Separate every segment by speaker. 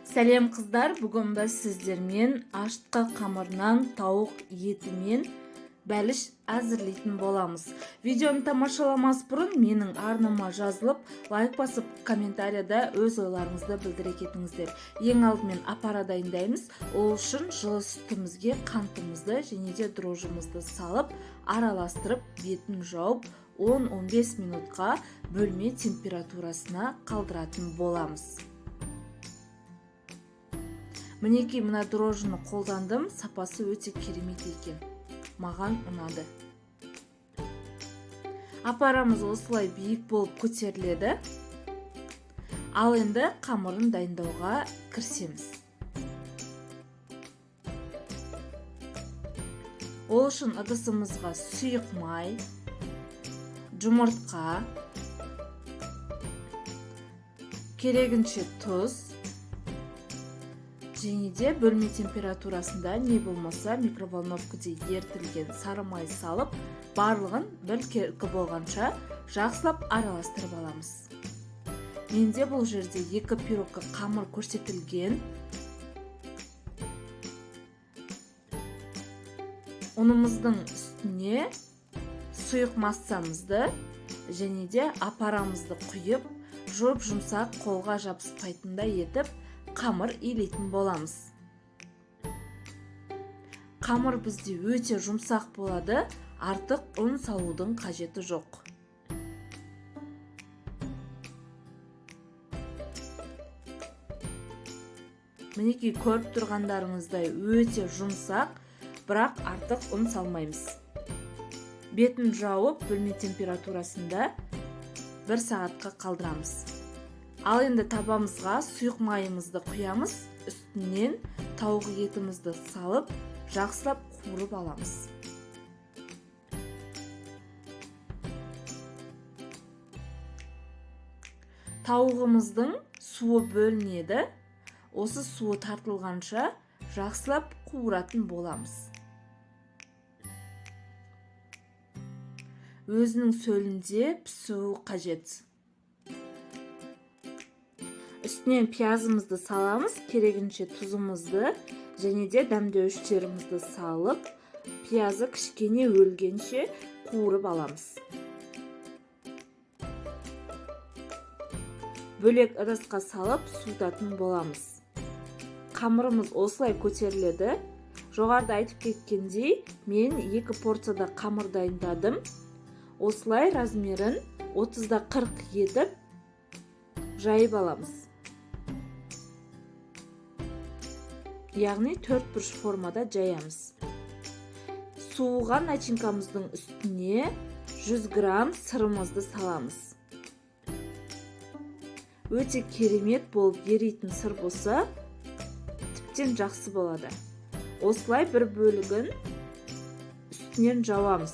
Speaker 1: Сәлем, қыздар! Бүгін біз сіздермен ашытқы қамырынан тауық етімен бәліш әзірлейтін боламыз. Видеоны тамашаламас бұрын менің арнама жазылып, лайк басып, комментарияда өз ойларыңызды білдіре кетіңіздер. Ең алдымен апара дайындаймыз. Ол үшін жылы сүтімізге қантымызды және де дрожжымызды салып, араластырып, бетін жауып, 10-15 минутқа бөлме температурасына қалдыратын боламыз. Мінекей, мына дрожжыны қолдандым, сапасы өте керемет екен, маған ұнады. Апарамыз осылай биік болып көтеріледі. Ал енді қамырын дайындауға кірісеміз. Ол үшін ыдысымызға сұйық май, жұмыртқа, керегінше тұз және де бөлме температурасында, не болмаса микроволновкада ерітілген сары май салып, барлығын біркелкі болғанша жақсылап араластырып аламыз. Менде бұл жерде 2 пирогқа қамыр көрсетілген. Ұнымыздың үстіне сұйық массамызды және де апарамызды құйып, жұп-жұмсақ, қолға жабыспайтындай етіп қамыр илейтін боламыз. Қамыр бізде өте жұмсақ болады, артық ұн салудың қажеті жоқ. Мінекей, көріп тұрғандарыңыздай өте жұмсақ, бірақ артық ұн салмаймыз. Бетін жауып, бөлме температурасында 1 сағатқа қалдырамыз. Ал енді табамызға сұйық майымызды құямыз, үстінен тауық етімізді салып, жақсылап қуырып аламыз. Тауығымыздың суы бөлінеді. Осы суы тартылғанша жақсылап қуыратын боламыз. Өзінің сөлінде пісуі қажет. Үстінен пиязымызды саламыз, керегінше тұзымызды және де дәмдеуіштерімізді салып, пиязы кішкене өлгенше қуырып аламыз. Бөлек ыдысқа салып суытатын боламыз. Қамырымыз осылай көтеріледі. Жоғарыда айтып кеткендей, мен 2 порцияда қамыр дайындадым. Осылай размерін 30-40 етіп жайып аламыз. Яғни төрт бұрыш формада жаямыз. Суыған начинкамыздың үстіне 100 грамм сырымызды саламыз. Өте керемет болып еритін сыр болса, тіптен жақсы болады. Осылай бір бөлігін үстінен жауамыз.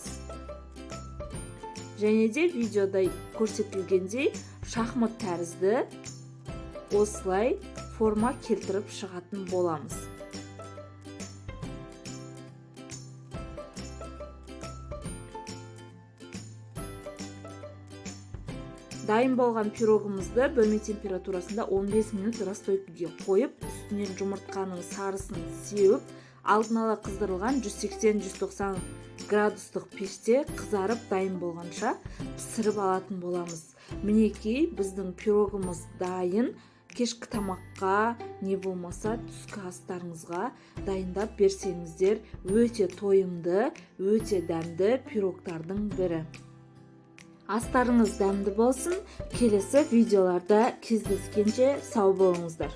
Speaker 1: Және де видеода көрсетілгендей шахмат тәрізді осылай форма келтіріп шығатын боламыз. Дайын болған пирогымызды бөлме температурасында 15 минут расстойкіге қойып, үстінен жұмыртқаның сарысын сеуіп, алдын ала қыздырылған 180-190 градустық пеште қызарып дайын болғанша пісіріп алатын боламыз. Мінекей, біздің пирогымыз дайын. Кешкі тамаққа, не болмаса түскі астарыңызға дайындап берсеңіздер, өте тойымды, өте дәмді пирогтардың бірі. Астарыңыз дәмді болсын. Келесі видеоларда кездескенше сау болыңыздар.